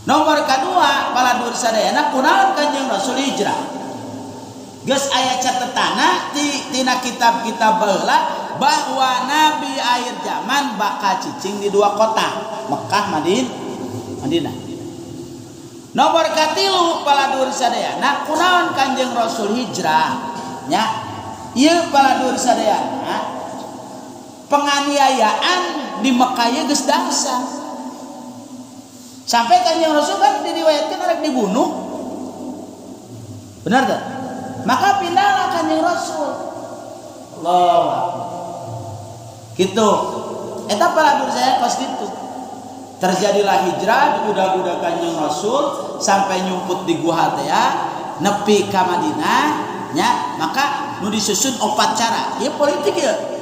Nomor kedua, para dulur sadayana, kunaon Kanjeng Rasul hijrah? Geus aya catetana tina kitab-kitab baheula bahwa nabi akhir zaman bakal cicing di dua kota, Mekah, Madinah. Nomor katilu, para dulur sadayana, kunaon Kanjeng Rasul hijrah? Nya, ieu para dulur sadayana, penganiayaan di Mekah ieu geus dahsyat. Sampai Kanjeng Rasul kan diriwayatkan arek dibunuh. Benar tak? Maka pindahlah Kanjeng Rasul. Allah. Gitu. Eta para dulur saya kos gitu. Terjadilah hijrah budak-budak Kanjeng Rasul sampai nyumput di gua teh ya, nepi ka Madinah nya, maka nu disusun opat cara. Ieu politik ya.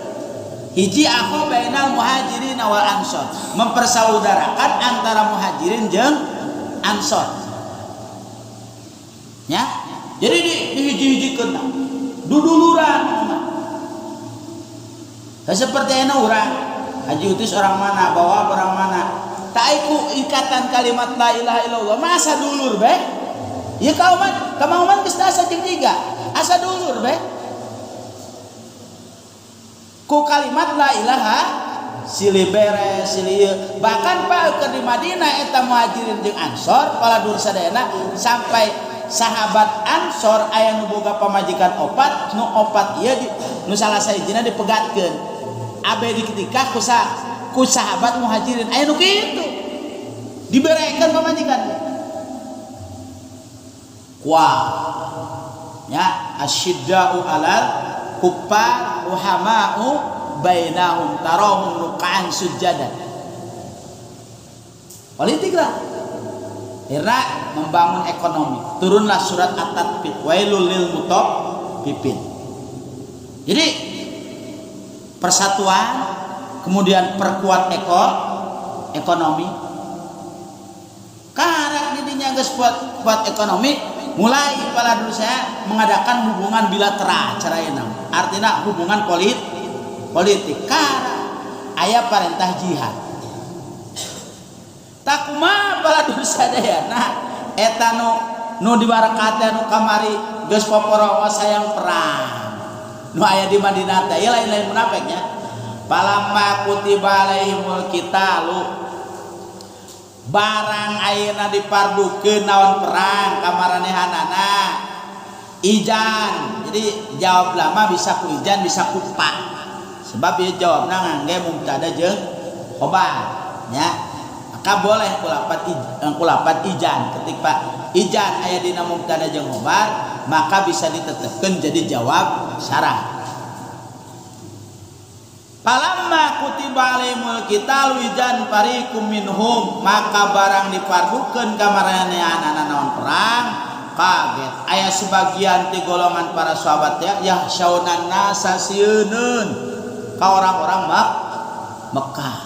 Hiji, akho bainal muhajirin wal ansor, mempersaudarakan antara muhajirin jeung ansor. Ya. Jadi di hiji-hijikeun duduluran mah. Nah, seperti enak orang Haji Utis orang mana, bawa orang mana. Tak iku ikatan kalimat la ilaha illallah, masa dulur be? Ya kauman, kamauman geus asa jeung jiga, asa dulur be. Ku kalimat la ilaha silih beres silih. Bahkan Pak, keur di Madinah eta muhajirin jeung ansor, para dulur sadayana, sampai sahabat ansor aya nu boga pamajikan opat, nu opat ieu di, nu salah sahijina dipegatkeun abe diketika ku sahabat muhajirin. Aya nu kitu diberekeun pamajikan kuah ya, asyidda'u alal kuffar ruhama'u bainahum tarahum ruk'an sujada. Politik lah. Akhirnya membangun ekonomi, turunlah surat at-tatfif, wailul lil mutaffifin. Jadi persatuan, kemudian perkuat ekonomi. Karena didinya geus kuat ekonomi, mulai pada dulu saya mengadakan hubungan bilateral cara artinya hubungan politik. Karena aya perintah jihad, takuma para dulur sadayana, eta nu nu dibarakatna nu kamari geus poporowo sayang perang nu aya di Madinah teh lain-lain munafik nya. Falamma kutiba alaihimul qitalu, barang ayeuna dipardukeun naon perang kamaranehanana ijan. Jadi jawab lama bisa ku ijan, bisa ku pa, sebab ieu jawabna ngangge mubtada jeung khobar nya, maka boleh kulapat ijan. Ketika ijan aya dina mubtada jeung khobar, maka bisa ditetapkan jadi jawab syarat. Falamma kutiba alaihimul qitalu ijan fariqum minhum, maka barang difardukeun ka maranehanana naon perang, kaget aya sebagian ti golongan para sahabat ya, yahsyaunan nasa, sieuneun ka orang-orang Mekah.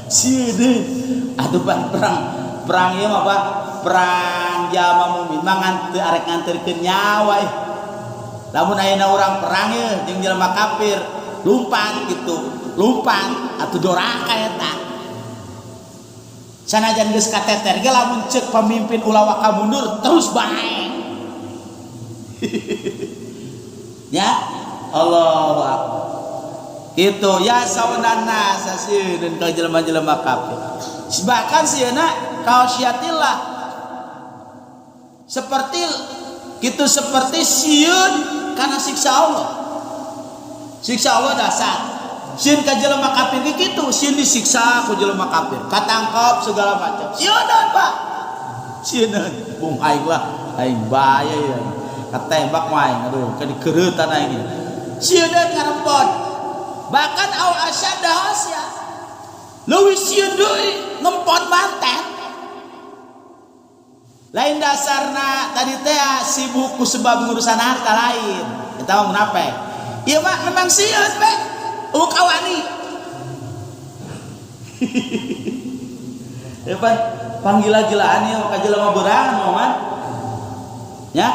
Sieun atuh pan perang perang ieu mah, Pak, perang jalma mukmin mah ngan teu arek nganterkeun nyawa eh. Lamun ayeuna urang perang ye jeung jelema kafir, lumpat gitu, lumpat atuh doraka eta. Sanajan geus kateter ge, lamun ceuk pemimpin ulah waka mundur, terus bae ya. Allahu akbar. Itu ya saunana sasieun ka jelema-jelema kafir, bahkan sieuna khasyatillah, seperti gitu, seperti sieun karena siksa Allah. Siksa Allah dasar sieun ka jelema kafir gitu, sieun disiksa ku jelema kafir, katangkap segala macam, sieuneun Pak, sieuneun. Bung aing lah, aing bahaya ya, ketembak mah aing, aduh, ke dikereutan aing. Sieuneun ngarempon, bahkan au asyadda khasya, leuwih sieun deui, ngempon manten. Lain dasarna tadi teh sibuk ku sebab ngurusan harta, lain eta mah munafik. Ieu mah memang sieun be, eueuh kawani. Ya pan panggila-gilaan ieu ka jelema beurang mah ya.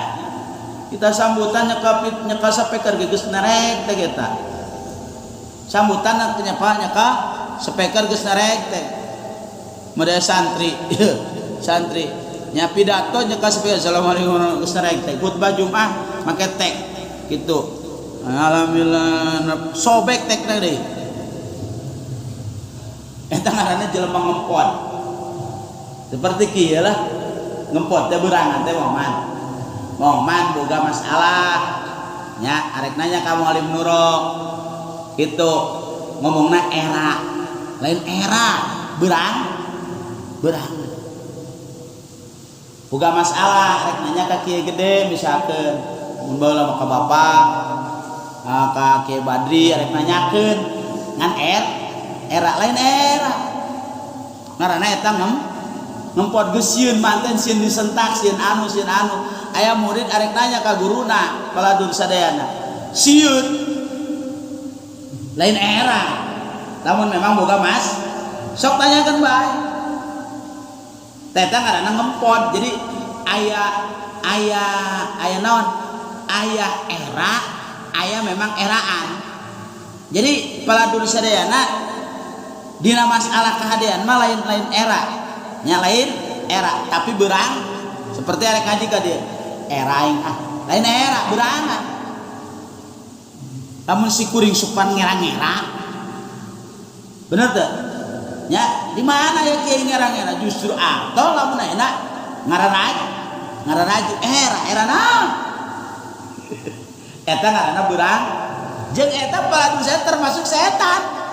Kita sambutan nyeka nyeka speaker ge geus narek teh, eta sambutan nyeka nyeka speaker geus narek teh. Model santri Santri nya pidato nya ka sapi assalamualaikum geus nerek teh khutbah Jumat make tek gitu. Alhamdulillah sobek tek deui. Eta ngaranna jelema ngempot. Seperti kieu lah ngempot teh beurangan teh moman. Moman boga masalah nya arek nanya ka Muallim Nuro gitu ngomongna era lain era berang berang boga masalah arek nanya ka kiai gede misalkeun mun baheula mah ka bapak ka Kiai Badri arek nanyakeun ngan era lain era ngaranna eta ngempot geus sieun manten sieun disentak sieun anu aya murid arek nanya ka guruna paladur sadayana sieun lain era lamun memang boga mas sok tanyakeun bae teh ngaranna ngempot. Jadi aya aya aya naon aya era aya memang eraan. Jadi paladur sadayana dina masalah kahadean mah lain-lain era nya lain era tapi berang seperti arek ngaji ka dieu era aing ah lain era berangan lamun si kuring supan ngera-ngera bener teu nya di mana ya kiai ngera-ngera justru atau lamun ayeuna ngaranaju era era naon eta ngaranna berang jeung eta paladur saya termasuk setan.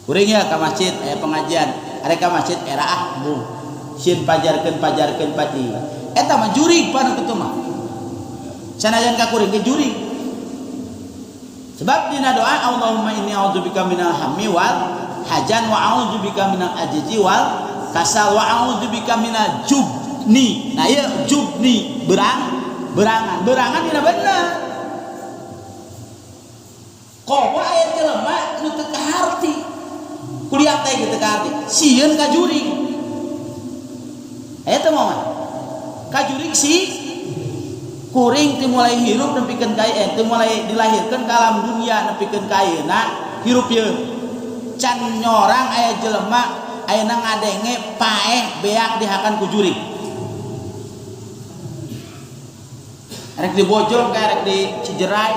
Kuring ya ka masjid aya pengajian arek ka masjid era ah bu sieun pajarkeun paji eta mah jurig panu kitu mah sanajan ka kuring ge jurig sebab dina doa Allahumma inni a'udzubika minal hammi wal hajan wa a'udzubika minal ajzi wal kasal wa a'udzubika minal jubni. Nah ieu jubni berangan berangan dina bener komo aya jelema nu teu kaharti kuliah teh gitu ka arti sieun ka jurig aya teh mah ka jurig si kuring ti mulai hirup nepikeun ka ti mulai dilahirkeun ka alam dunia nepikeun ka ayeuna hirup ieu can nyorang aya jelema ayeuna ngadenge paeh beak dihakan ku jurig rek di Bojong ka rek di Cijerai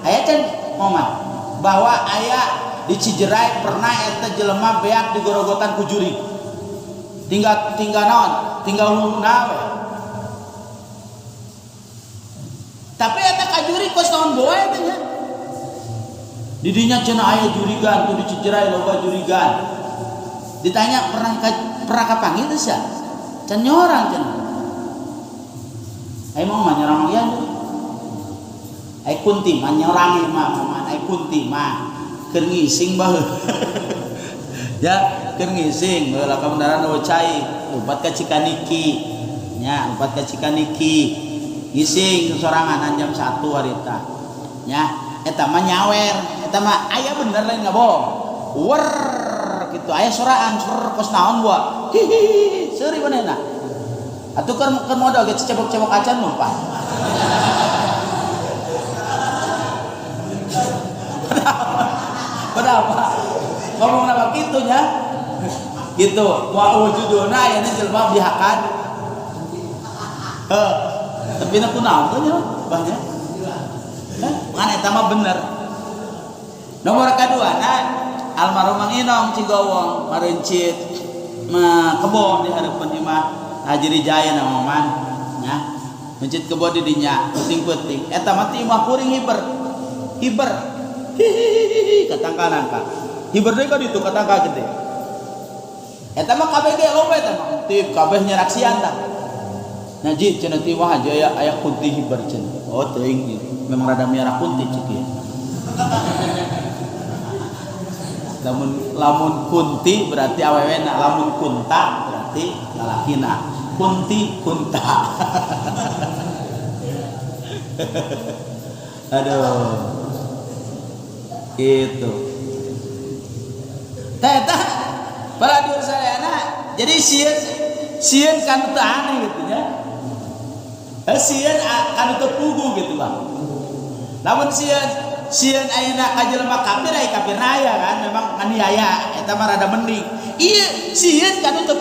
aya can mah bahwa aya di Cijerai pernah eta jelema beak digorogotan ku jurig tinggal naon tinggal huluna we tapi eta ka jurig kos naon boe teh nya di dinya cenah aya jurigan tuh di Cijerai loba jurigan ditanya pernah kapanggih teh sia can nyorang cenah aya mah nyorang manggihan ai kunti mah nyorang mah ai kunti mah keur ngising baheula ya keur ngising baheula kabenaran eueuh cai lompat ka Cikaniki nya lompat ka Cikaniki ngising soranganan jam 1 harita nya eta mah nyawer eta mah aya bener lain ngabohong wer kitu aya soraan sur kos naon buah hihihi seuri manehna atuh keur modal ge cebok-cebok acan lompat. Kenapa? Ngomong nama kitu nya. Gitu. Wa wujuduna aya jelema dihakan. Heuh. Tapi na kunaon teh nya bah nya? Ngan eta mah bener. Nomor kadua na almarhum Mang Inong Cigowong marencit ma kebo di hareupeun imah Haji Rijaya na maman nya. Mencit kebo di dinya peuting-peuting. Eta mah ti imah kuring hiber. Hiber. Hihihihi katangka nangka. Hiber deui ka ditu katangka gede. Eta mah kabeh ge loba eta mah tip kabeh nyeraksian tah. Naji cenah ti mah aja aya kunti hiber cenah. Oh teuing memang rada miara kunti cik ieu. Lamun kunti berarti awewena, lamun kunta berarti lalakina. Kunti kunta. Aduh. Gitu. Teta baladur sadayana jadi sieun kan teu aneh gitu nya. Sieun kan teu pugu gitu bang. Lamun sieun ayeuna ka jelema kafir aya kafir aya kan memang aniaya eta mah rada mending. Ieu sieun kan teu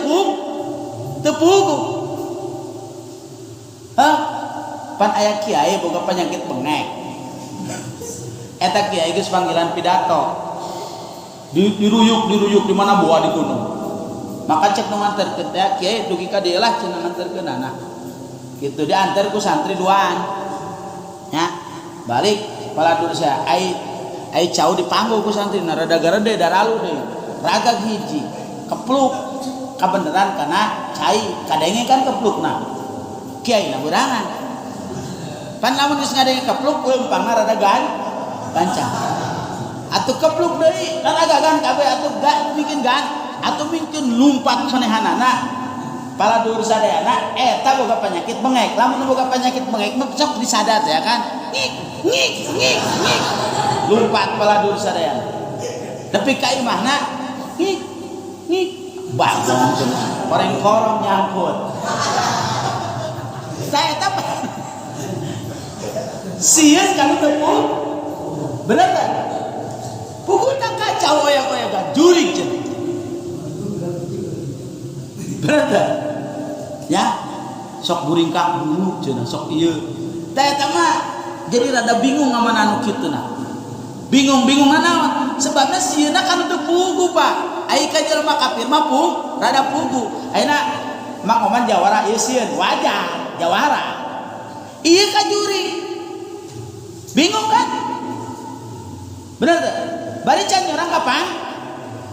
Teu puguh. Hah? Pan aya kiai boga penyakit bengek. Eta kiai geus panggilan pidato. Diruyuk di mana buah di gunung. Maka cek nu nganterkeun teh kiai dugi ka dieu lah cenah nganterkeunana. Kitu diantar ku santri duaan. Ya, balik paladur saya ai ai cau dipanggo ku santri na rada garede daralu deui. Ragag hiji kepluk kabeneran kana cai kadenge kan keplukna. Kiai na beurangan. Pan lamun geus ngadenge kepluk leumpangna rada gancang. Atuh kepluk deui raragagan kabeh atuh gak bikin gan atuh mungkin lumpat sanehanana. Paladur sadayana eta boga penyakit bengek. Lamun boga penyakit bengek mah sok disadar ya kan. Ngik ngik ngik ngik. Lumpat paladur sadayana. Tapi ka imahna ngik ngik bagong cenah. Koreng-korong nyangkut. Tah eta sieun kana teu bener teh? Puguh tak kacau oyak-oyakan jurig cenah. Bener teh? Ya, sok buringkak dulu cenah, sok ieu. Tah eta mah jadi rada bingung ngamana anu kitu nah. Bingung-bingung nanaon? Sebabna sieunna kan teu puguh, Pak. Ai ka jelema kafir mah rada puguh. Ayeuna Mang Oman jawara ieu sieun, wajar jawara. Ieu ka jurig. Bingung kan? Bener teh? Bari can urang kapan?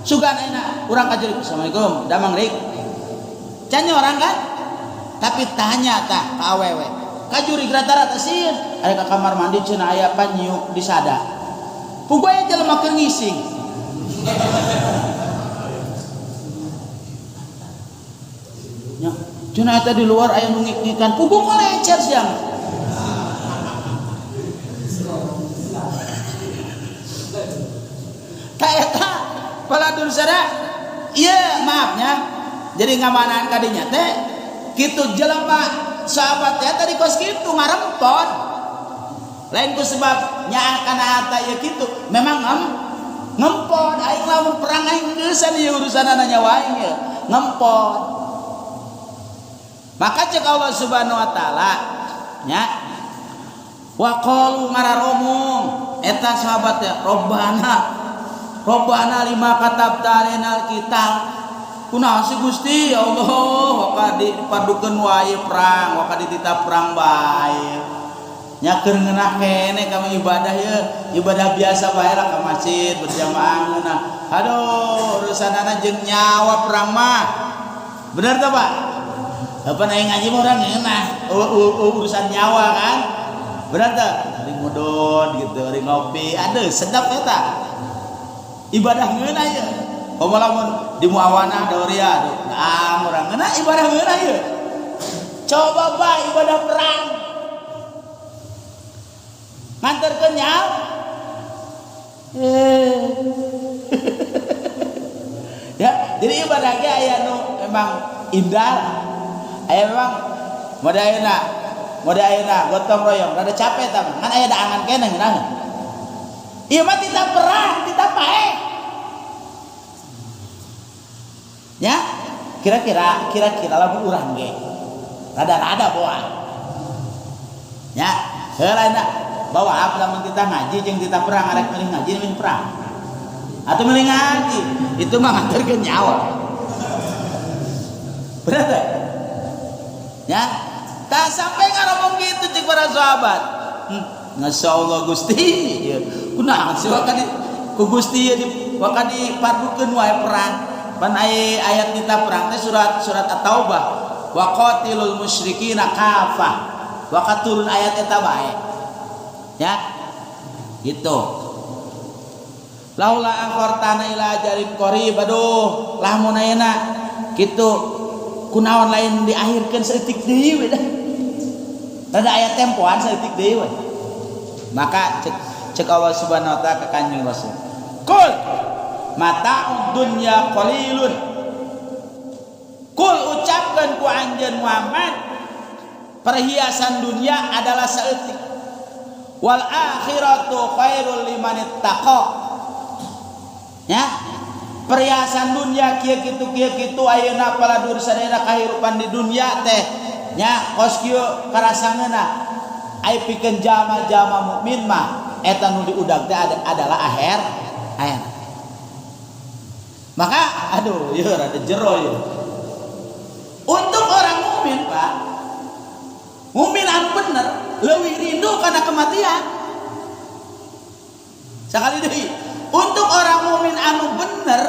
Sugan ayeuna urang ka jurig. Assalamualaikum, damang rik. Can orang kan? Tapi tanya tah ka awewe. Ka jurig rata-rata sieun. Aya ka kamar mandi cenah aya panyiuk disada. Puguh aya jelema keur ngising. Nya, cenah eta di luar aya nu ngik-ngikan. Puguh kolecer siang. Tah eta paladur sada. Ieu maafnya. Jadi ngamanaan kadinya teh kitu jelema sahabat teh tadi kos kitu ngarempon. Lain ku sebab nyaah kana harta ieu kitu, memang ngempon aing lamun perang aing geusan ieu urusanana nyawa aing ieu, ngempon. Maka cek Allah Subhanahu wa taala nya wa qalu ngararomong eta sahabat teh Robbana Robbana lima katabta alainal qital. Kunaon sih Gusti ya Allah waka dipardukeun wae perang waka dititah perang bae. Nya keur ngeunah keneh kami ibadah ye, ibadah biasa bae lah ka masjid berjamaah ngeunah. Aduh urusanana jeung nyawa perang mah. Bener teh Pak? Apa aing ngaji mah urang ngeunah urusan nyawa kan? Bener teh? Ari ngudud gitu, ari ngopi, aduh sedap eta. Ibadah ngeunah ye. Komo lamun di muawanah dauria aduh, nah urang ngeunah ibadah ngeunah ye. Coba bae ibadah perang. Nganterkeun nyawa. Ya, jadi ibadah ge aya nu memang indah. Aya memang mode ayeuna gotong royong rada capek tah ngan aya daangan keneh ngeunah. Ieu mah titah perang, titah paeh. Ya, kira-kira lamun urang ge rada-rada boa. Ya, heula na bawa apa lamun titah ngaji jeung titah perang arek milih ngaji milih perang. Atau milih ngaji, itu mah nganterkeun nyawa. Bener teh? Ya, tak sampai ngaromong gitu cek para sahabat. Masya Allah Gusti, ya. Kunaon sih waka di ku Gusti ya di waka dipardukeun wae perang. Pan ayat kita perang teh surat At-Taubah. Wa qatilul musyrikina kafah. Waka turun ayat eta bae. Ya. Gitu. Laula akhartana ila ajalin qarib. Aduh, lamun ayeuna kitu kunaon lain diakhirkeun saeutik deui we dah. Rada aya tempoan saeutik deui we. Maka cek Allah Subhanahu wa taala ka Kanjeng Rasul. Qul mata'ud dunya qalilun. Kul ucapkeun ku anjeun Muhammad, perhiasan dunia adalah saeutik. Wal akhiratu khairul liman ittaqa. Ya. Perhiasan dunia kieu kitu kieu kitu. Ayeuna paladur sadayana kahirupan di dunia teh nya kos kieu karasangeuna. Ai pikeun jalma-jalma mukmin mah eta nu diudag teh adalah akhir akhir. Maka aduh, ieu rada jero ieu. Untuk orang mukmin, Pak, mukmin anu bener leuwih rindu karena kematian. Sekali deui, untuk orang mukmin anu bener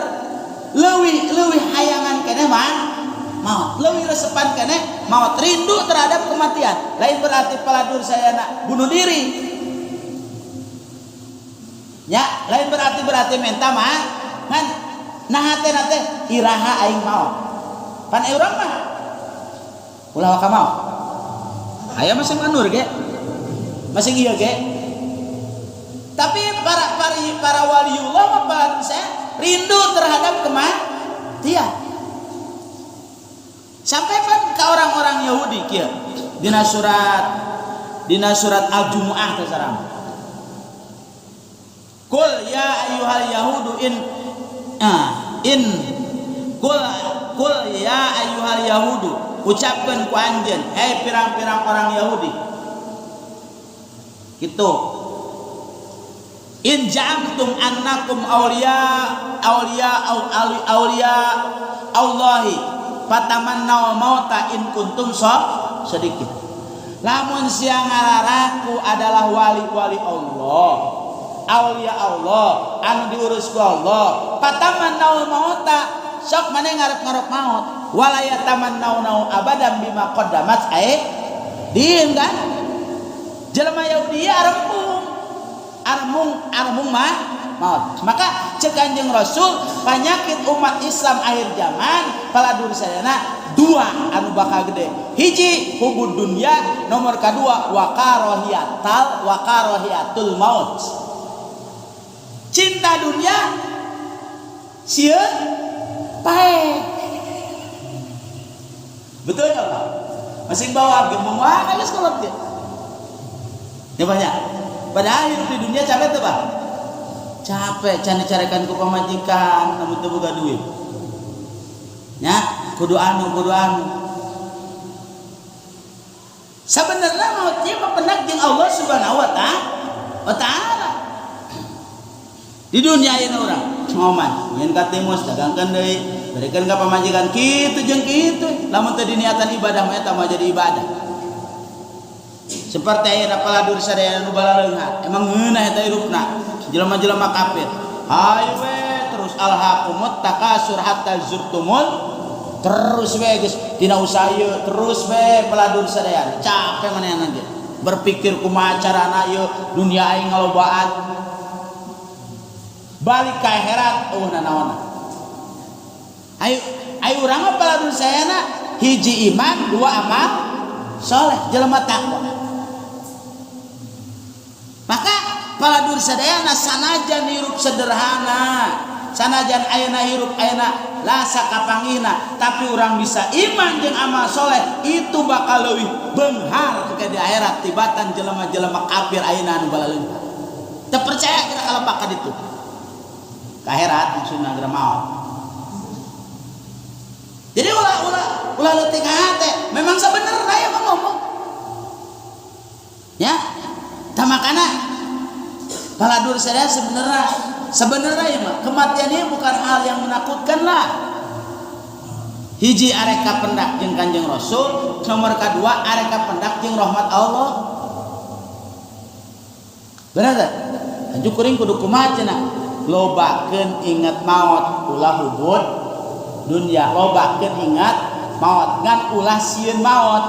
leuwih leuwih hayangan keneh mah maut, leuwih resepan keneh maut, rindu terhadap kematian. Lain berarti paladur saya nak bunuh diri ya, lain berarti berarti minta mah ngan nah hate teh iraha aing maut. Pan urang mah ulah waka maut, aya masih manur ge, masih iya ge. Tapi para para para waliullah mah para saya rindu terhadap kematian. Sampai pan ke orang-orang Yahudi kieu dina surat Al-Jumu'ah teh sareng. Qul ya ayyuhal yahudu in in qul qul ya ayyuhal yahudu, ucapkeun ku anjeun, hei pirang-pirang orang Yahudi gitu, in za'amtum annakum awliya awliya au awliya Allahi fatamannaw mauta in kuntum shadiqin. Lamun sia ngararaku adalah wali-wali Allah, aulia Allah anu diurus ku Allah, fatamannaw mauta, sok maneh ngarep-ngarep maut, wala yatamannawnahu abadan bima qaddamat aidihim. Kan jelema Yahudi arembung arembung arembung mah maut. Maka cek Kanjeng Rasul, penyakit umat Islam akhir zaman paladur sadayana dua anu bakal gede: hiji hubud dunya, nomor kedua wakarohiatal wakarohiatul maut, cinta dunia, sieun paeh. Betul nggak, Pak? Masing bawa gembong wae geus kolot ge ya banyak. Padahal hidup di dunia capek tuh, Pak, capek. Can dicarekan ku pamajikan namun teu boga duit nya, kudu anu kudu anu. Sebenarnya mautnya pependak jeung Allah Subhanahu wa Taala. Di dunia ini orang ngoman nyen katimus, dagangkeun deui, berikan ka pamajikan, kitu jeung kitu. Lamun teu diniatan ibadah mah eta mah jadi ibadah. Seperti ayeuna paladur sadaya nu balaleungha, emang ngeunah eta hirupna jelema-jelema kafir. Hayu we terus, alhaqumut takasur hatta zurtumul, terus we geus dina usaha ieu terus we. Paladur sadaya capek manehna ge berpikir kumaha carana ieu dunia aing ngalobaan, balik ke akhirat eueuh nanaonna. Ayo ayo, urang mah paladur sadayana hiji iman, dua amal soleh, jelema takwa. Maka paladur sadayana sanajan hirup sederhana, sanajan ayeuna hirup ayeuna lasa kapanggihna, tapi orang bisa iman jeung amal soleh, itu bakal leuwih beunghar ke di akhirat tibatan jelema-jelema kafir ayeuna anu balaleungha. Teu percaya kira kalau bakal itu ke akhirat, maksudna geura maot. Jadi ulah ulah ulah leutik hate. Memang sebenarnya ya mah ngomong ya tah. Makana paladur sadaya sebenarnya sebenarnya ya mah kematian ini bukan hal yang menakutkan lah. Hiji, arek kapendak jeung Kanjeng Rasul, nomor kedua arek kapendak jeung rahmat Allah. Benar tak? Anjuk kuring kudu kumaha cenah? Lobakeun ingat maut, ulah hubud dunia. Lobakeun ingat maut ngan ulah sieun maut,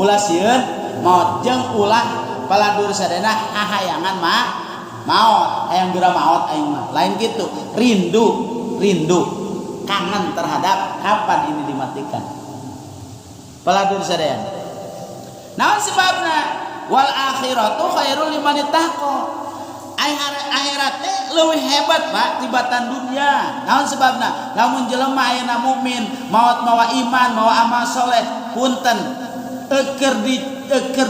ulah sieun maut jeung ulah paladur sadayana hahayangan mah maut, hayang geura maut aing mah. Lain gitu, rindu rindu kangen terhadap kapan ini dimatikan. Paladur sadayana, naon sebabna? Wal akhiratu khairul liman ittaqa. Akhirat teh leuwih hebat, Pak, tibatan dunia. Naon sebabna? Lamun jelema ayeuna mukmin maot mawa iman, mawa amal soleh, punten, eukeur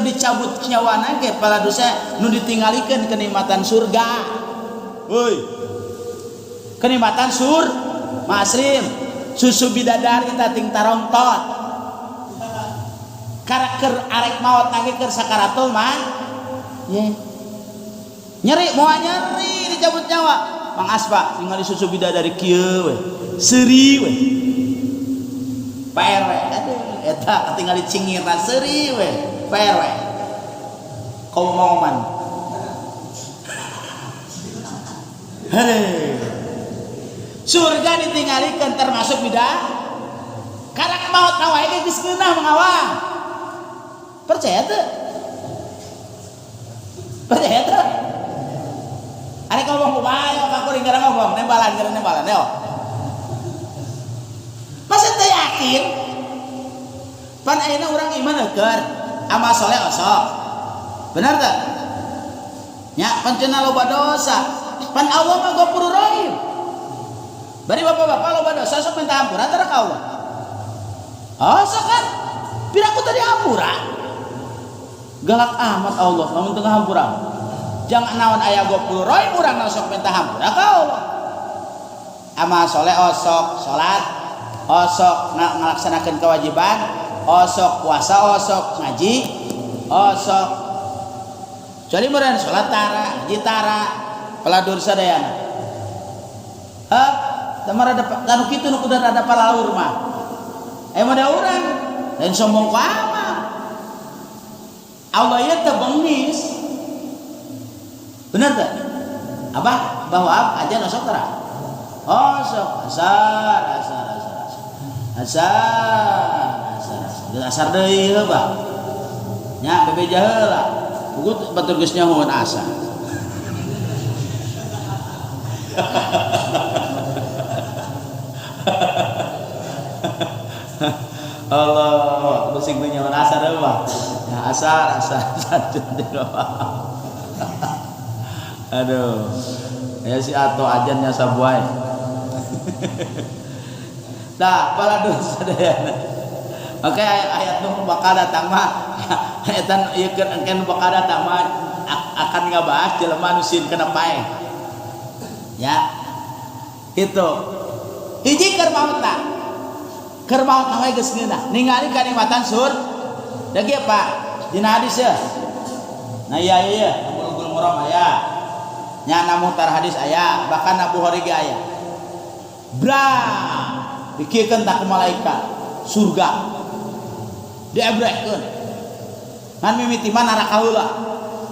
dicabut nyawana ge paladosa nu ditinggalikeun kenikmatan surga. Heuy. Kenikmatan sur masrim susu bidadari tating tarongtot. Karakter arek maot nage keur sakaratul mah. Ye. Nyeri moal nyeri dicabut nyawa. Mang Aspa ningali susu bidadari kieu we. Seuri we. Pak RW, aduh eta katingali cingirna seuri we. Pak RW. Komo-moman. Hare. Surga ditinggalikeun termasuk bidah. Karak maot na wae geus ngeunah mangawang. Percaya teu? Percaya teu? Arek ngomong kumaha yo ka kuring gara ngomong nembalan gara nembalan yo. Masa teu yakin? Pan ayeuna urang iman eukeun, amal soleh osok. Benar teu? Nya pan cenah loba dosa. Pan Allah mah Ghafurur Rahim. Bari bapak-bapak loba dosa sok minta hampura tara ka Allah. Oh, sok kan? Piraku tadi hampura. Galak amat Allah lamun teu ngahampura. Jangan naon aya Ghafurur Rahim urang sok minta hampura ka Allah. Amal soleh osok, salat osok, ngalaksanakeun kewajiban osok, puasa osok, ngaji osok. Jadi meureun salat tara, ngaji tara, peladur sadayana. Hah? Teu rada anu kitu nu kudu rada palaur mah. Mah da urang lain sombong ku amal. Allah ieu teu bengis. Bener teu? Abah bahwa aja osok tara? Osok, asar, asar, asar, asar. Asar, asar, asar. Geus asar deui heuh bah. Nya bebeja heula. Puguh batur geus nyahoan asar. Allah, pusing teh nyahoan asar heuh bah. Ya asar, asar, asar. Aduh. Ya si Ato ajannya sabuai. Nah, para sadayana. Oke, ayat nu bakal datang mah eta ieu keur engke nu bakal datang mah akan ngabahas jelema nu sieun kana paeh. Ya. Itu. Hiji keur mautna. Keur mautna we geus ngeunah. Ningali kanikmatan sur. Da kieu Pak, dina hadis ya. Nah iya iya, Bulughul Maram aya. Nya na muhtar hadis aya, bahkan Abu Bukhari ge aya. Bra, dikiekeun tak ku malaikat surga. Diebrehkeun. Ngan mimiti mah neraka heula.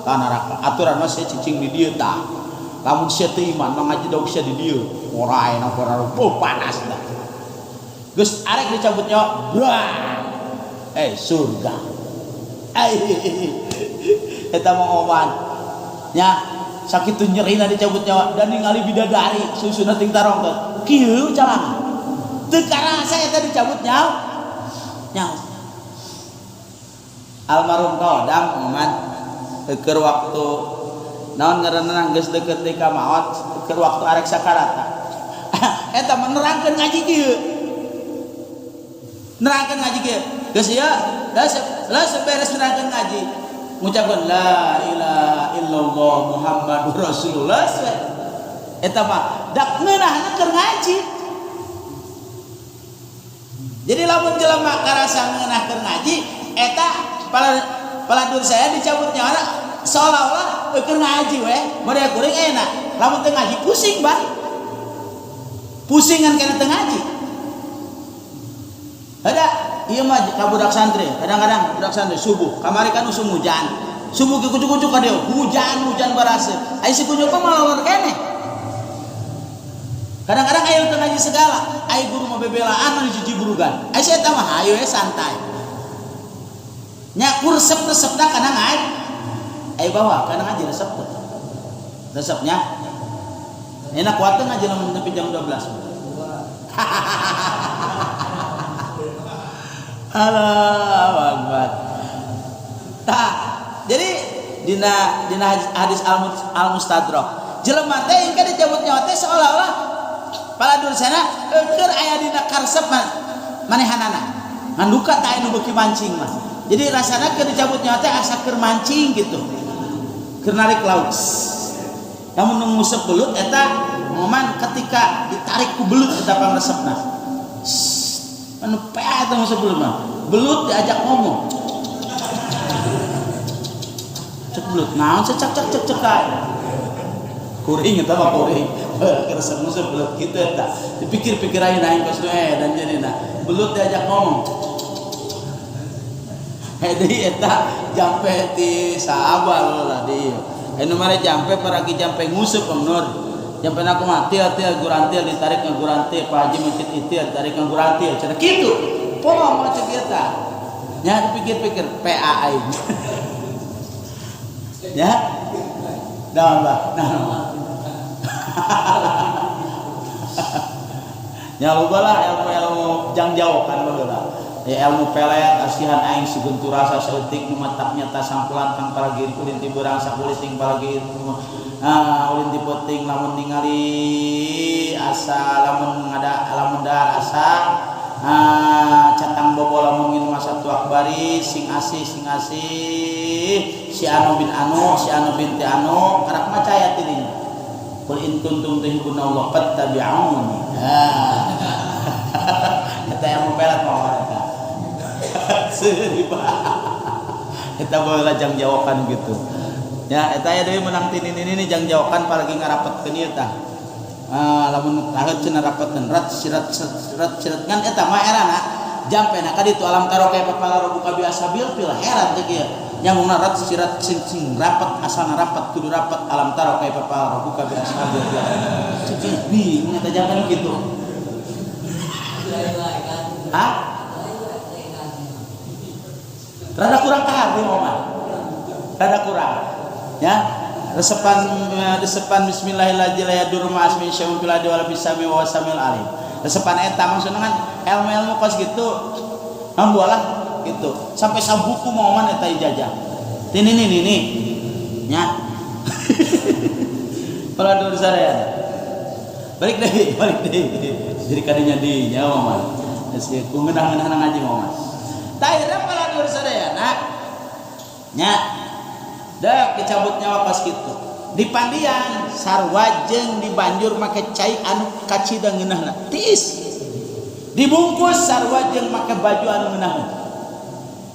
Ka neraka aturan mah sia cicing di dieu tah. Lamun sia teu iman mah ngajedog sia di dieu. Ora enak ora rupuh panas tah. Geus arek dicabut nyawa, bra. Surga. Eta mah oman. Nya sakitu nyerina dicabut nyawa dan ningali bidadari susuna ting tarong teh. Kieu calana. Teu karasa eta dicabut nyawa. Nyawa. Almarhum Kodam oman keur waktu naon ngaranna geus deukeut deui ka maot keur waktu arek sakarata. Eta mah nerangkeun ngaji kieu. Nerangkeun ngaji kieu. Geus ieu, geus beres nerangkeun ngaji. Ngucapkeun la ilaha illallah Muhammadur Rasulullah. Eta mah dak ngeunahna keur ngaji. Jadi lamun jelema karasa ngeunah keur ngaji eta paladur saya dicabut nyawa seolah-olah keur ngaji we, model kuring enak. Lamun teu ngaji pusing bah. Pusingan kana teu ngaji. Ada ieu mah ka budak santri, kadang-kadang budak santri subuh, kamari kan usum hujan. Subuh ke kucuk-kucuk ka dieu, hujan-hujan barase. Ai si kucuk mah malolor keneh. Kadang-kadang aya teu ngaji segala, ai guru mah bebelaan mah dijijiburugan. Ai si eta mah hayu we santai. Nya ku resep-resepna kana ngaji. Ai bawa kana ngaji resep teu. Resepnya enak kuat teu ngaji lamun nepi jam 12. Allahu Akbar. Tah, jadi dina hadis al-Mustadrak, jelema teh engke dicabut nyawa teh seolah-olah paladur sana keur aya dina karesep manehanana. Ngan duka tah anu beuki mancing mah. Jadi rasana keur dicabut nyawa teh asa keur mancing gitu. Keur narik lauk. Lamun nu ngusep belut eta Moman ketika ditarik ku belut eta pangresepna. Anu pea eta mah belut mah. Belut diajak ngomong. Cek belut naon cek cek cek cek kae. Kuring eta mah kuring. Resep musuh belut kitu eta. Dipikir-pikir aing aing kos dan jadina. Belut diajak ngomong. Deui eta jampe ti sabar lah di. Anu mare jampe paragi jampe nguseup Nur. Jampe aku mah til gurantil ditarik ke gurantil, Pak Haji mencit itil ditarik ke gurantil. Cenah kitu. Poho mah cek eta. Nya dipikir-pikir PA aing. Ya. Nah, Mbah. Nah. Nya loba lah ilmu-ilmu jangjawokan baheula. Ya ilmu pelet asihan aing sigentu rasa saeutik nu matak nyata sangkulan kang paragi ulin ti beurang sakulis ting paragi ulin ti peuting lamun ningali asa lamun ngada lamun dahar asa catang bobo lamun nginum asa tuak bari sing asih si anu bin anu si anu binti anu karak macaya tidinya qul in kuntum tuhibbunallah fattabi'uni. Eta ilmu pelet mah eta. Seuri eta baheula jangjawokan gitu. Ya eta aya deui menang tinin ini jangjawokan paragi ngarapetkeun ieu tah. Lamun raheut cenah rapetkeun rat sirat sirat sirat ngan eta mah erana jampena ka ditu alam taroke papala robuka biasa bil pil heran teh kieu. Nyambungna rat sirat sing sing rapet asalna rapet kudu rapet alam taroke papala robuka biasa bil pil. Cek bingung eta jampena kitu. Hah? Rada kurang kahar di mah. Rada kurang. Ya. Resepan bismillahirrahmanirrahim la yadur ma asmi syai'un fil ardi wala fis sami wa samil alim. Resepan eta maksudna kan ilmu-ilmu kos gitu. Hambualah gitu. Sampai sabuku momen eta ijazah. Tini ni ni ni. Nya. Para dulur sadaya. Balik deui, balik deui. Jadi kadinya di nyawa mah. Geus ku ngeunah-ngeunah ngaji mah. Tah para dulur sadayana. Nya. Dak dicabut nyawa pas kitu. Di pandian sarua jeung dibanjur make cai anu kacida ngeunahna. Tiis. Dibungkus sarua jeung make baju anu ngeunahna.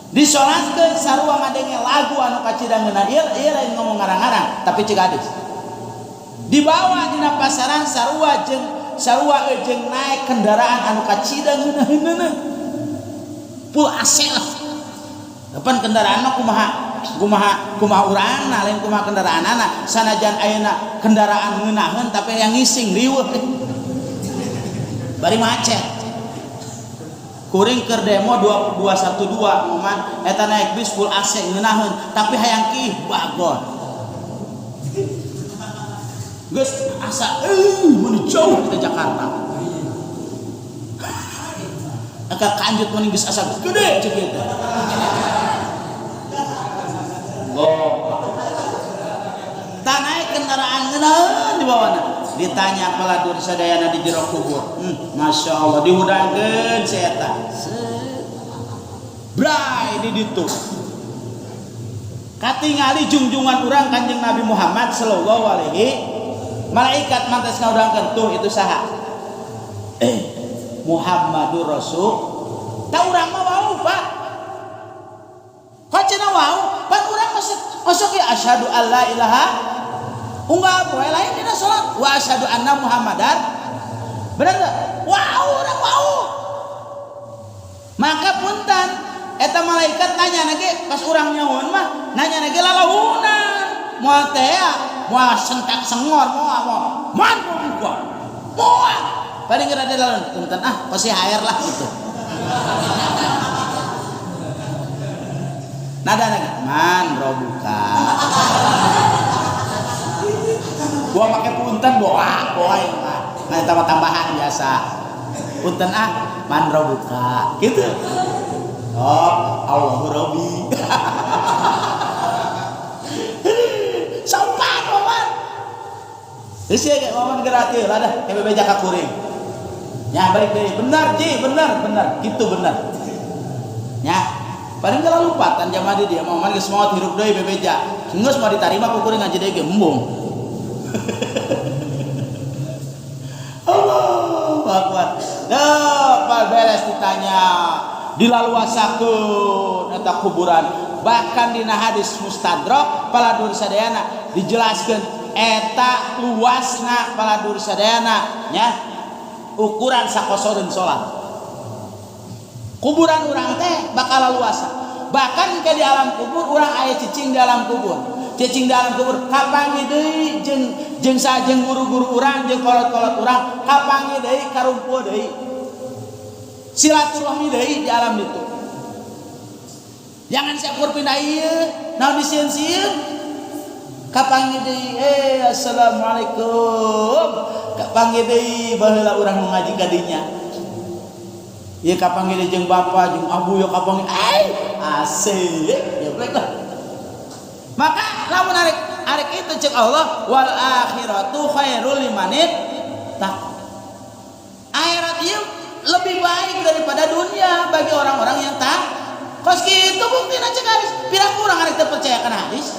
Disolatkeun sarua ngadenge lagu anu kacida ngeunah. Ieu ieu lain ngomong ngarang-ngarang, tapi cek hadis. Dibawa dina pasaran sarua jeung naik kendaraan anu kacida ngeunaheunna. Full AC lah. Depan kendaraan mah kumaha kumaha kumaha urangna lain kumaha kendaraanana. Sanajan ayeuna kendaraan ngeunaheun tapi yang ngising riweuh. Bari macet. Kuring keur demo 212 moman eta naik bis full AC ngeunaheun tapi hayang kiih bagor. Geus asa mun jauh ke Jakarta. Aka kanjut mun geus asa gede cek eta. Oh. Tak naik kendaraan ngeunaheun di bawana. Ditanya peladur sadayana di jero kubur. Masya Allah dihudangkeun si eta. Bray di ditu. Katingali jungjungan urang Kanjeng Nabi Muhammad sallallahu alaihi malaikat mantas ngahudangkeun tuh itu saha? Muhammadur Rasul. Ta urang mah wau, Pak. Kok cenah wau? Pan urang masuk ya asyhadu alla ilaha unggal poe lain dina salat wa asyhadu anna Muhammadan. Bener teu? Wau urang wau. Maka punten eta malaikat nanya nage pas urang nyahoan mah nanya nage lalahunan. Moal teh moal sentak sengor moal moal man gua. Moal. Paling geura dalam punten ah pasti air lah gitu. Nada nage man robuka. Gua make punten boa boa ieu mah. Nah tambah tambahan biasa. Punten ah man robuka gitu. Oh, Allahu Rabbi. Sopan moman. Geus ye moman geura teu lah dah kayak bebeja ka kuring. Nya balik deui. Bener ji, bener, bener. Kitu bener. Nya paling geus lupatan jamaah di dieu moman geus maot hirup deui bebeja. Geus moal ditarima ku kuring ngaji deui ge embung. Akbar. Duh, beres ditanya dilaluasakeun eta kuburan. Bahkan dina hadis mustadrak paladur sadayana dijelaskeun eta luasna paladur sadayana nya ukuran sakosoreun salat. Kuburan urang teh bakal laluasa. Bahkan ke di alam kubur urang aya cicing di alam kubur. Cicing di alam kubur kapanggih deui jeung jeung sajeng guru-guru urang jeung kolot-kolot urang kapanggih deui karumpul deui. Silaturahmi deui di alam itu. Jangan sakur pindah ieu, naon disieun-sieun. Kapanggih deui, assalamualaikum. Kapanggih deui baheula urang nu ngaji ka dinya. Ieu kapanggih deui jeung bapa jeung abu ya kapanggih. Asik. Ya boleh lah. Maka lamun arek arek itu cek Allah wal akhiratu khairul limanit taqwa. Akhirat ieu lebih baik daripada dunia bagi orang-orang yang tak. Kos kitu buktina cek hadis. Pira kurang arek teu percaya kana hadis.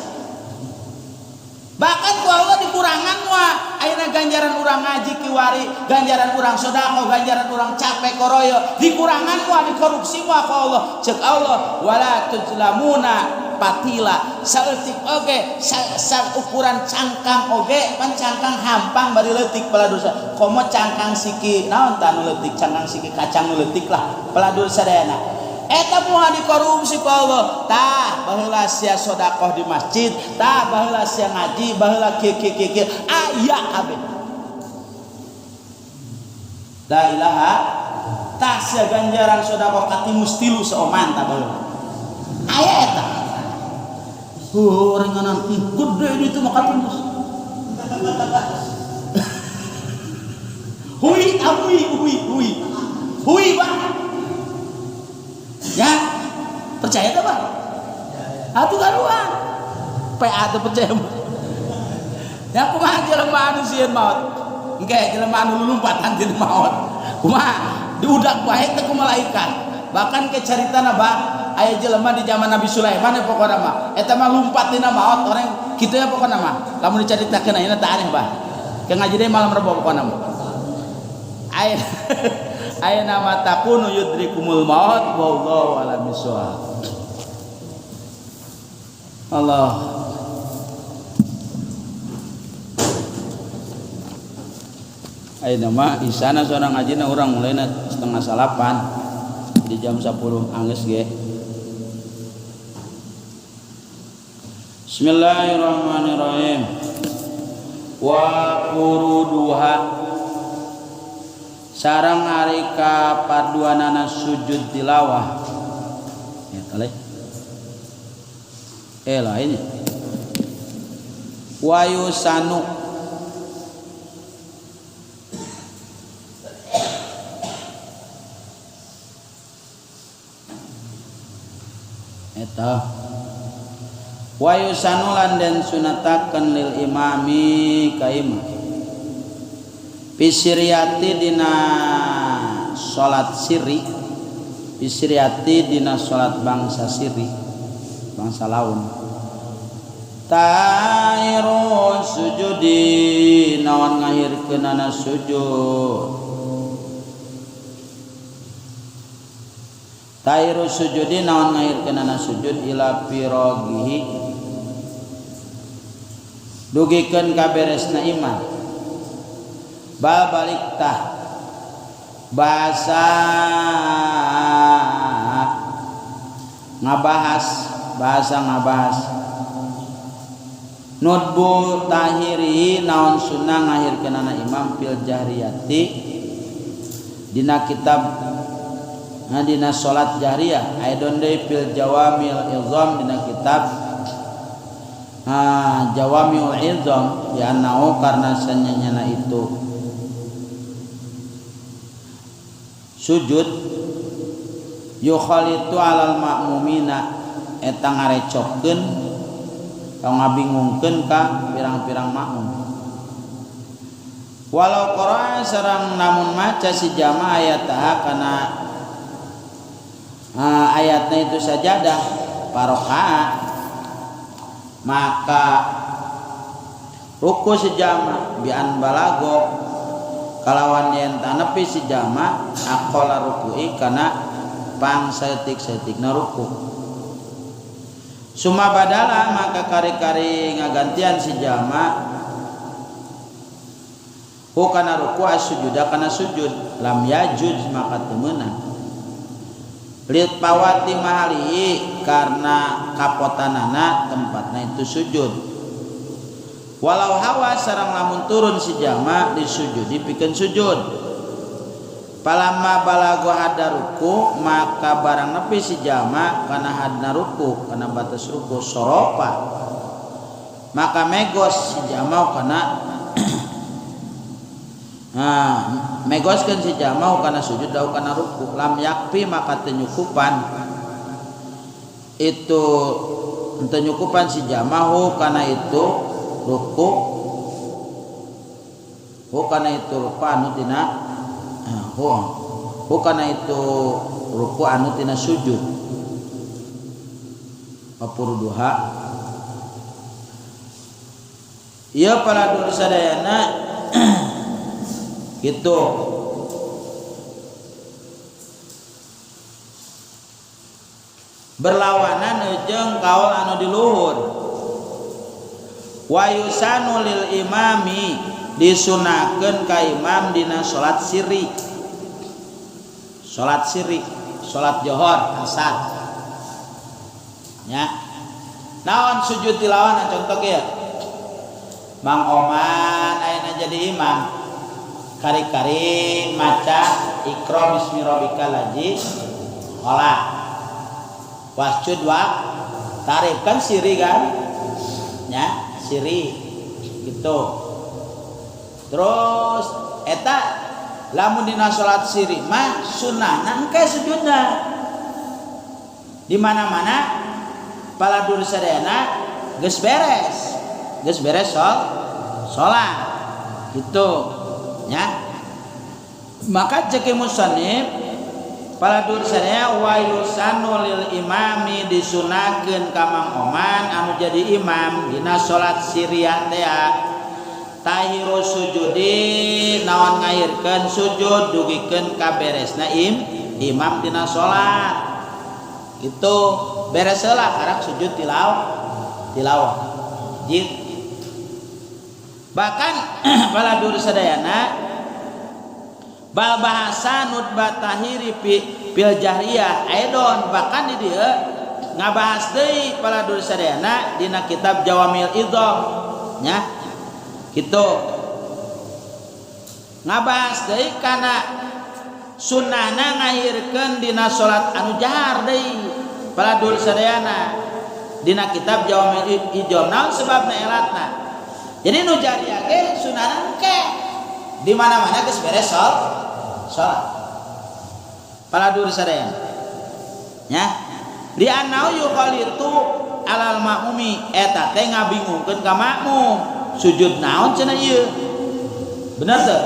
Bahkan ku Allah dikurangan wah ayeuna ganjaran urang ngaji kiwari, ganjaran urang sedekah, ganjaran urang capek koroyo, dikurangan wah dikorupsi wah ku Allah. Cek Allah wala tuzlamuna patila. Saeutik oge sa ukuran cangkang oge pan cangkang hampang bari leutik paladosa. Komo cangkang siki naon tah nu leutik, cangkang siki kacang nu leutik lah paladur sadayana. Eta moal dikorupsi ku Allah. Tah baheula sia sedekah di masjid, tah baheula sia ngaji, baheula kieu kieu kieu kieu aya kabeh. La ilaha tah sia ganjaran sedekah katimus tilu saoman tah baheula. Aya eta. Orang nganan gede itu mah katimus. Hui hui hui hui. Hui bah. Ya, percaya tak Pak? Atuh karuan. PA teu percaya. Ya kumaha jelema anu sieun maot? Engke jelema anu lulumpatan tina maot. Kumaha? Diudak bae teh ku malaikat. Bahkan ke caritana Bah, aya jelema di zaman Nabi Sulaiman ya pokona mah. Eta mah lumpat tina maot orang kitu ya pokona mah. Lamun dicaritakeun ayeuna teh aneh Bah. Ke ngaji deui malam Rebo pokona mah. Aya aina ma takunu yudrikumul maut wallahu a'lam bishawab. Allah. Ayeuna mah isana sorang ngajina urang mulaina 7:30 di jam 10 anggeus ge. Bismillahirrahmanirrahim. Wa quruduha sarang ari kapaduanana sujud tilawah ya tale lainnya wayusanu eta wayusanu lan den sunatakeun lil imami ka imam pisiriati dina salat sirri, pisiriati dina salat bangsa sirri, bangsa laun. Tairun sujudi naon ngahirkeunana sujud. Tairu sujudi naon ngahirkeunana sujud ila pirogihi dugikeun ka beresna iman. Bal balik tah bahasa ngabahas, bahasa ngabahas nudbu tahiri naon sunnah ngahirkeunana imam fil jahriyati dina kitab dina salat jahriyah aidon deui fil jawamil izam dina kitab jawamiul izam ya nao karena sanyanyana itu sujud yukhalitu alal makmumina eta ngarecokkeun atau ngabingungkeun ka pirang-pirang makmum. Walau qara'a sareng namun maca si jamaah ayat kana ayatna itu sajadah parokaa maka ruku si jamaah bian balago Kalawan yen tanepi si jalma aqala ruku'i kana pangsaeutik-saeutikna ruku. Suma badala maka kari-kari ngagantian si jalma hu kana ruku as-sujuda kana sujud lam yajuz maka teu meunang. Lit pawati mahali karena kapotanana tempatna itu sujud. Walau hawa sareng lamun turun si jalma disujudi pikeun sujud. Palamma balago hadda ruku maka barang nepi si jalma kana hadna ruku kana batas ruku soropa maka megos si jalma kana nah megoskeun si jalma kana sujud dau kana ruku lam yakfi maka teu nyukupan itu teu nyukupan si jalma hu kana itu ruku hu kana itu ruku anu tina hu kana itu ruku anu tina sujud papurduha ieu para dulur sadayana gitu berlawanan jeung kaul anu di luhur wa yusanu lil imami disunahkeun ka imam dina salat sirri salat johor asar nya naon sujud tilawana contoh kieu Mang Oman ayeuna jadi imam kari-kari maca Iqra bismi rabbikal ladzi khalaq wasjud wa tarif kan siri kan nya siri gitu. Terus eta lamun dina salat siri mah sunnahna engke sujudna di mana-mana paladur sadayana geus beres salat gitu nya. Maka cek musannif paladur sadaya wa yusanu lil imami disunahkeun ka Mang Oman anu jadi imam dina salat siriyah teh tahiru sujudi naon ngairkeun sujud dugikeun ka beresna imam dina salat itu beres heula karak sujud tilawah jid. Bahkan paladur sadayana bal bahasa nutba tahiri fil jahriyah aidon bahkan di dieu ngabahas deui paladur sadayana dina kitab Jawamil Idham nya gitu ngabahas deui kana sunnahna ngahirkeun dina salat anu jahar deui paladur sadayana dina kitab Jawamil Idham naon sebabna elatna jadi nu jariah ge sunnahna engke di mana-mana geus beres salat paladur sadayana nya li annau yuqalitu alal ma'mumi eta teh ngabingungkeun ka makmum sujud naon cenah ieu bener teu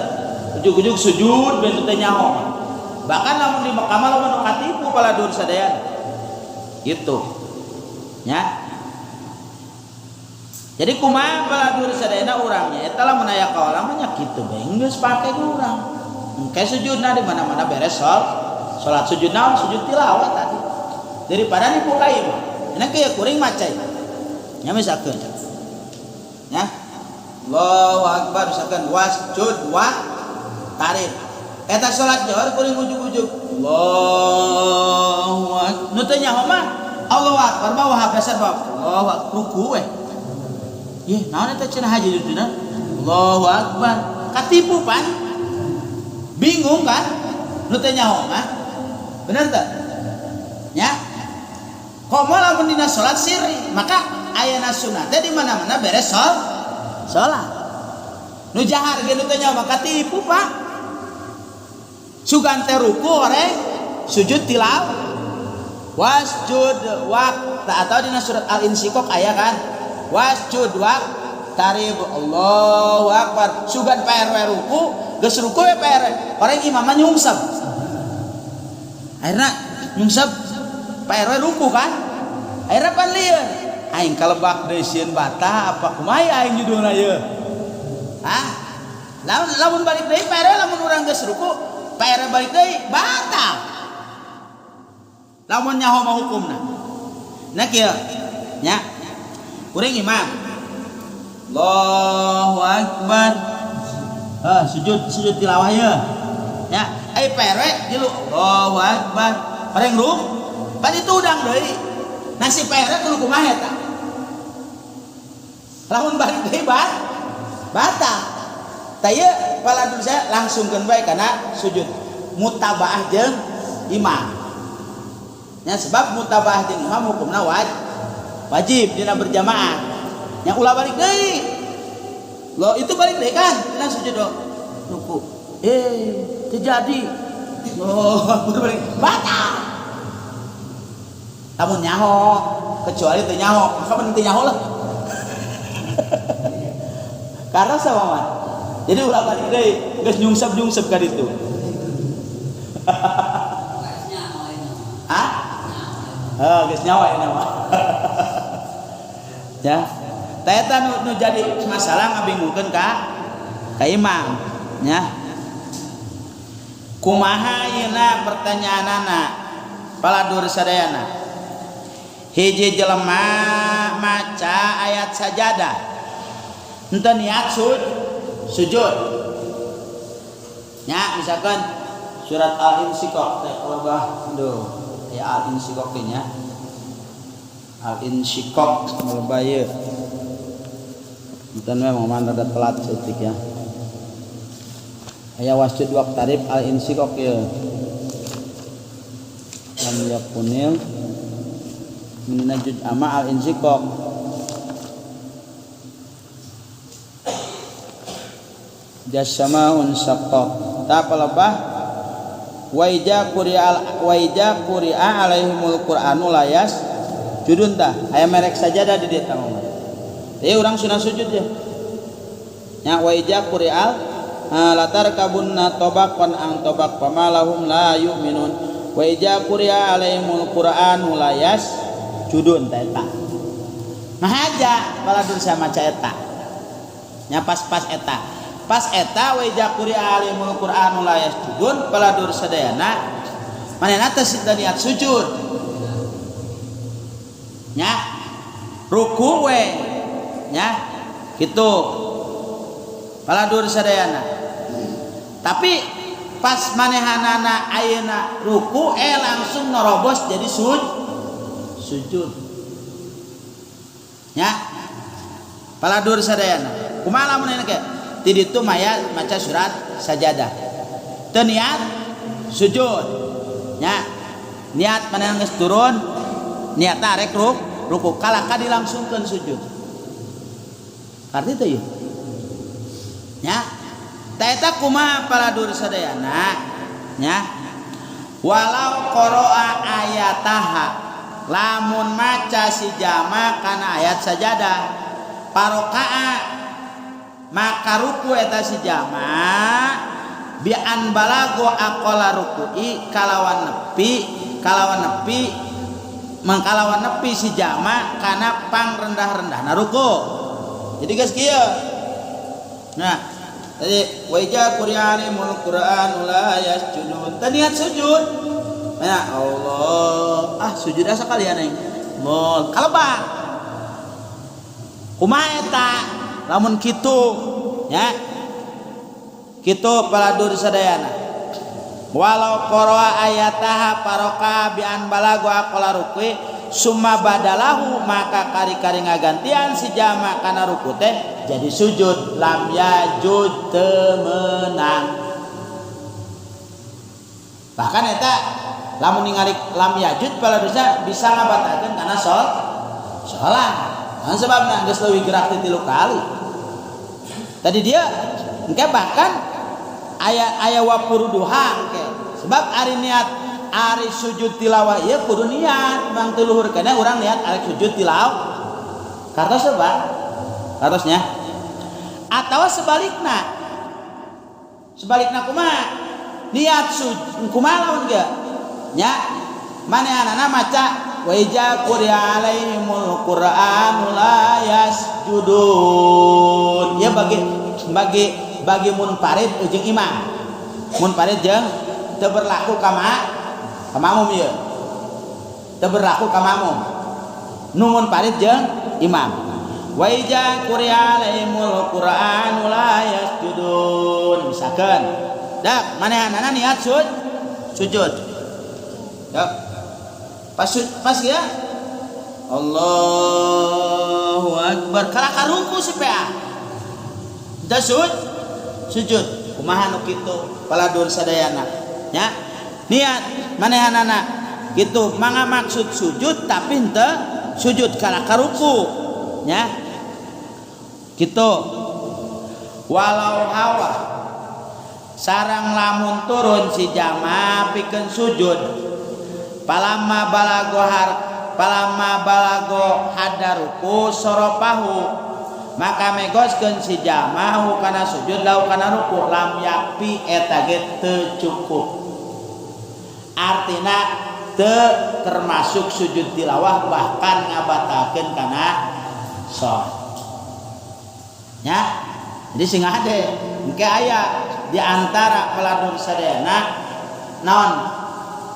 ujug-ujug sujud ben teu nyaho bahkan lamun di Mekah mah lamun katipu paladur sadayana gitu nya. Jadi kumaha paladur sadayana urangnya eta lamun aya kaola mah nya kitu bae geus pake urang engke sujudna di mana-mana beres salat sujud naon sujud tilawah tadi daripada nipu ka imam enak kieu kuring maca nya misalkeun nya Allahu akbar misalkan wasjud wa tarif eta salat johor kuring ujug-ujug Allahu akbar nu teu nyaho mah Allahu akbar mah wah besar bab Allahu akbar ruku we yeh naon eta cenah haji dina Allahu akbar katipu pan bingung kan nu teu nyaho mah bener teu nya komo lamun dina salat sirri maka ayana sunah teh di mana-mana beres salat nu jahar ge nu teu nyaho mah katipu Pak sugan teh ruku oreng sujud tilawah wasjud waqt atau dina surat Al-Insyiqaq aya kan wasjud waqt tarib Allahu akbar sugan Pak RW ruku geus ruku we Pak RW orang imam mah nyungsep akhirna nyungsep Pak RW ruku kan akhirna pan lieur aing kalebak deui sieun bata apa kumaha aing judulna ieu hah Lamun balik deui Pak RW, lamun urang geus ruku, Pak RW balik deui batal. Lamun nyaho mah hukumna. Nah kieu nya. Kuring imam. Allahu akbar. Ah, sujud sujud tilawah ye. Ya, ai Pak RW tilu Allahu akbar. Bareng ruk, pan itu udang deui. Nah si Pak RW kudu kumaha eta? Lamun balik deui batal. Tah ieu paladur saya langsungkeun bae kana sujud. Mutabaah jeung imam. Ya sebab mutabaah jeung imam hukumna wajib dina berjamaah. Nya ulah balik deui. Lo itu balik deui kan dina sujud do. Ruku. Terjadi. Oh, balik batal. Lamun nyaho, kecuali teu nyaho, maka mending teu nyaho lah. Karena sama man. Jadi ulah balik deui, geus nyungsep-nyungsep ka ditu. Hah? Oh, geus nyawa ini mah. Ya. Tah eta nu jadi masalah ngabingungkeun ka imam, ya. Kumaha yeuna pertanyaanana paladur sadayana. Hiji jelema maca ayat sajadah. Henteu niat sujud. Ya, misalkan surat Al-Insyiqaq teh kalau bah, aduh, ya Al-Insyiqaq teh nya. Al-Insyiqaq kalau ieu. Punten we momen rada telat saeutik ya. Aya wasjud waqtarib Al-Insyiqaq ieu. Lam yakunil minna juz ama Al-Insyiqaq. Jasamaun syaqqaq. Ta palebah waija quri'al waija quri'a alaihimul qur'anu layas judun tah aya merek sajadah di dieu tah mah. Ieu urang sunah sujud ya. Nya waija quri'al latar kabunna tabaqan ang tabaq pamalahum la yu'minun waija quri'a alaihimul qur'anu layas judun tah eta. Mahaja baladur sama maca eta. Nya pas-pas eta. Pas eta waija quri'a alaihimul qur'anu la yasjudun paladur sadayana manehna teh niat sujud. Nya ruku we nya kitu paladur sadayana. Tapi pas manehanana ayeuna ruku langsung nerobos jadi sujud. Nya paladur sadayana. Kumaha lamun ayeuna ke? Ti ditu maya maca surat sajadah. Teu niat sujud. Nya niat manehna geus turun niatna arek ruku kalaka dilangsungkeun sujud. Arti teh ieu. Nya ta eta kumaha paladur sadayana nya walau qara'a ayataha lamun maca si jama kana ayat sajadah parokaa maka ruku eta si jama bi an balago aqala ruku'i kalawan nepi mangkalawan nepi si jama kana pangrendah-rendahna ruku. Jadi geus kieu. Nah, tadi wa ija quri'alimul qur'anu la yasjudun. Tadi niat sujud. Nah, Allah, ah sujud asa kalian aing. Mol kalebak. Kumaha eta? Lamun kitu nya kitu paladur sadayana walau qara'a ayataha paroka bi an balagu aqala rukui summa badalahu maka kari-kari ngagantian si jama kana ruku teh jadi sujud lam yajud temenang. Bahkan eta lamun ningali lam yajud paladurna bisa ngabatalkeun kana salat. Nah, sebabna geus leuwih gerak ti 3 kali. Tadi dia engke bahkan aya wapuruduha engke. Sebab ari niat ari sujud tilawah ieu kudu niat mang teu luhur kana urang niat arek sujud tilawah. Kartos Pak? Kartosnya. Atawa sebalikna. Sebalikna kumaha? Niat sujud kumaha lamun ge? Nya manehanana maca wa ija quri'a alaihimul qur'anu la yasjudun. Ya bagi bagi munfarid jeung imam. Munfarid jeung teu berlaku ka makmum ieu. Teu berlaku ka makmum. Nu munfarid jeung imam. Wa iza quri'a alaihimul qur'anu la yasjudun. Misalkan dak manehanana niat sujud. Ya. Pas pas ya. Allahu akbar. Kalah karuku si PA. Teu sujud. Kumaha nu kitu paladur sadayana. Ya. Niat manehanana gitu mangga maksud sujud, tapi henteu sujud, kalah karuku nya gitu. Walau hawa, sareng lamun turun si jamaah pikeun sujud, falamma balago har falamma balago hadaruku soropahu, maka megoskeun si jamaah kana sujud lau kana ruku, lam yakfi, eta ge teu cukup, artina teu termasuk sujud tilawah, bahkan ngabatalkeun kana sholat nya. Jadi sing ade engke aya di antara peladur sadayana naon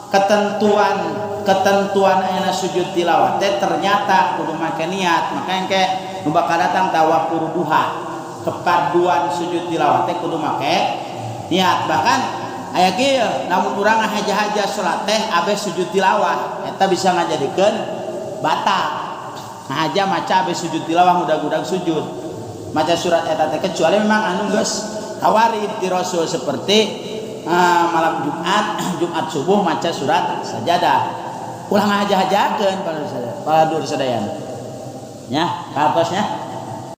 ketentuan ketentuan ayana sujud tilawah teh ternyata kudu make niat. Maka engke nu bakal datang tawafur duha, keparduan sujud tilawah teh kudu make niat. Bahkan aya kieu, lamun urang haja-haja salat teh abe sujud tilawah, eta bisa ngajadikeun batal. Ngahaja maca abe sujud tilawah, udag-udag sujud maca surat eta teh, kecuali memang anu geus kawarid di Rasul seperti malam Jumat, Jumat subuh maca surat sajadah. Ulah ngahaja-hajakeun, para dur sadayana nya, kartosnya.